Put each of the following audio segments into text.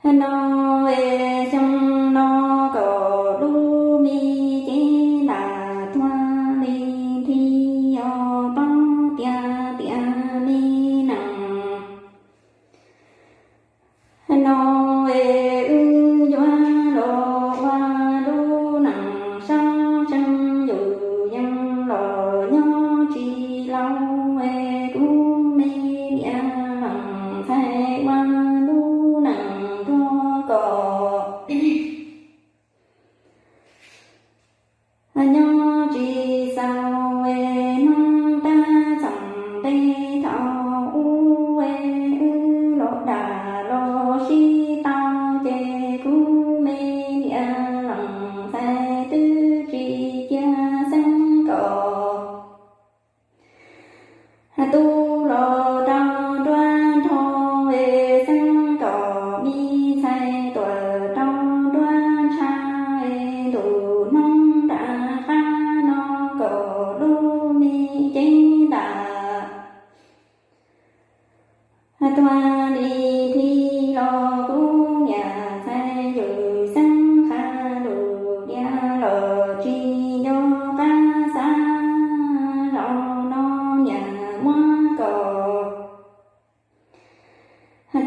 No es xyoo no kom lub me cev nram tuag li nthi, yog paub tiag tias me nees no es wb yuav los ua lub neej sab seev, yus yeej los nyob tsis laus es kuv me niam leej ntxhais ua lub neej nrog kom nyob tsis xaus es hnub tab txoom tej thaum ub es wb los dam los sib tau, ces kuv me niam leej ntxhais twb tsis cia xeeb kom tu los rau nruab nrho es xeeb kom me ntxhais tuam rau nruab ntsha es ntu hnub nram qab no kom lub me cev nram tuag li nthi los kuv niam ntxhais yus xeeb qab lus diav los tsis nco qab xav, zaum no niam muab kom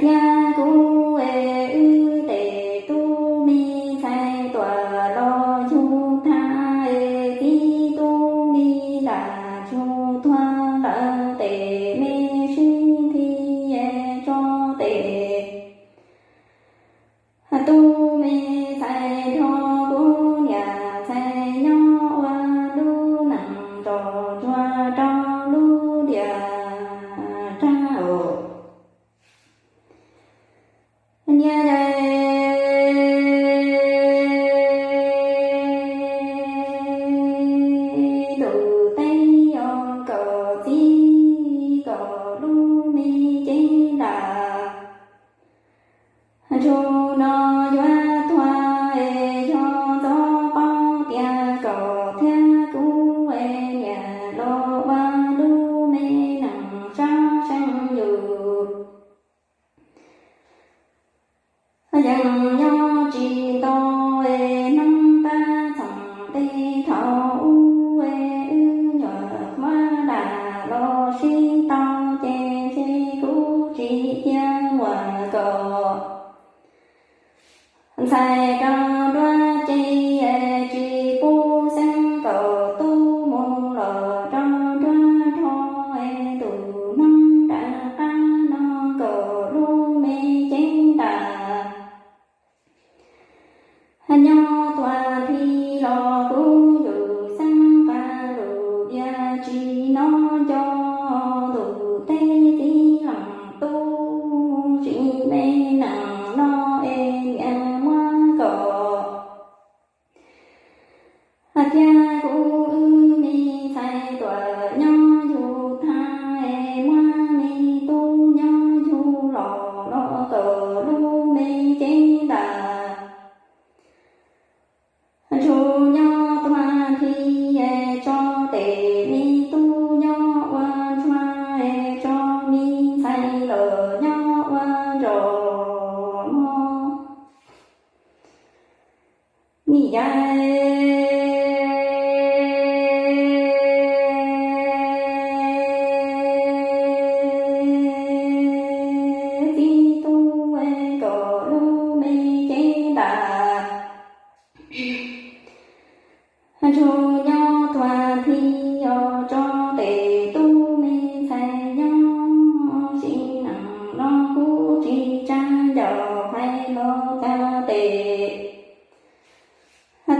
thiab kuv es wb tes tub me ntxhais tuam los yug thaj es txiv tub me nram tsug tuag lawm, tes me sib nthi es tso tes tub me ntxhais nrog kuv niam ntxhais nyob ua lub neej nrog ntsuag rau lub diav rag os. Niaj tais ntuj teb yog kom txiv kom lub me cev nram tsug no yuav tuag es yog txoj paub tiag kom thiab kuv es niam los ua lub me neej sab seev, yus yeej nyob tsis tau es hnub tab txoom tej thaum ub es wb nyuam qhuav dam los sib tau, ces ntshe kuv tsis cia muam kom ntxhais rau nruab cev es tsis pub xeeb kom tub mus los rau nruab nrho es ntu hnub nram qab no kom lub me cev nram nyob tuag nthi los kuv yus xeeb qab lus diav tsis hnov nco, ntuj teb txiv leej tub tsis me neej no es niam muab kom thiab kuv wb me ntxhais tuam nyob yug thaj es muab me tub nyob yug los los kom lub me cev nram tsug nyob tuag nthi es tso tes me tub nyob ua ntsuag es tso me ntxhais los nyob ua nrog mog. Nim yav txiv tub es kom lub me cev nram tsug nyob tuag nthi, yog tso tes tub me ntxhais nyob sim neej no kuv tsis tsa ncaus hais los cas tes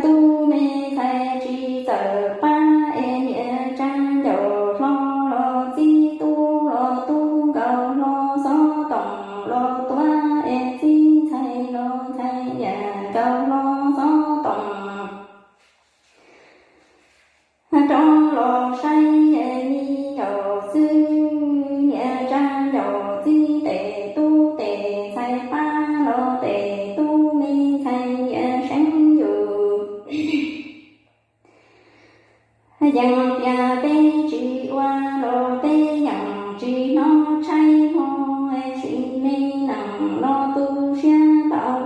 tub me ntxhais tsis txawm pab es niam tsa ncaus hlo los txib tub los tub nkaus hlo xov toom los tuav es txib ntxhais los ntxhais niam nkaus hlo xov toom rov los saib es me ncaus xwb. Niam tsa ncaus txib tes tub tes ntxhais pab los tes tub me ntxhais niam seev yus. Yeej tias peb tsis ua los peb yeej tsis hnov tshaib plhu, sim me neej no tu siab tau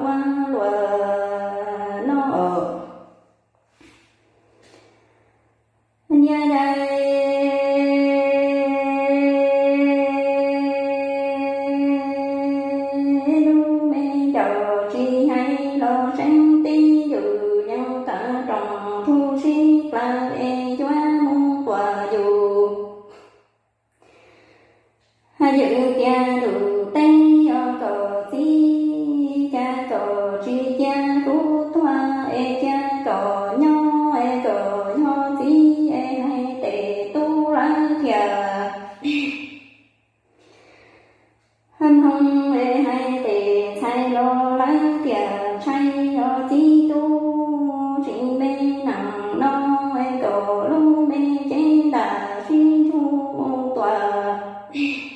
Los lawv tiam ntshai yog txiv tub tsis me nees no, es kaum lub me cev ntawm sib ntsug tuaj.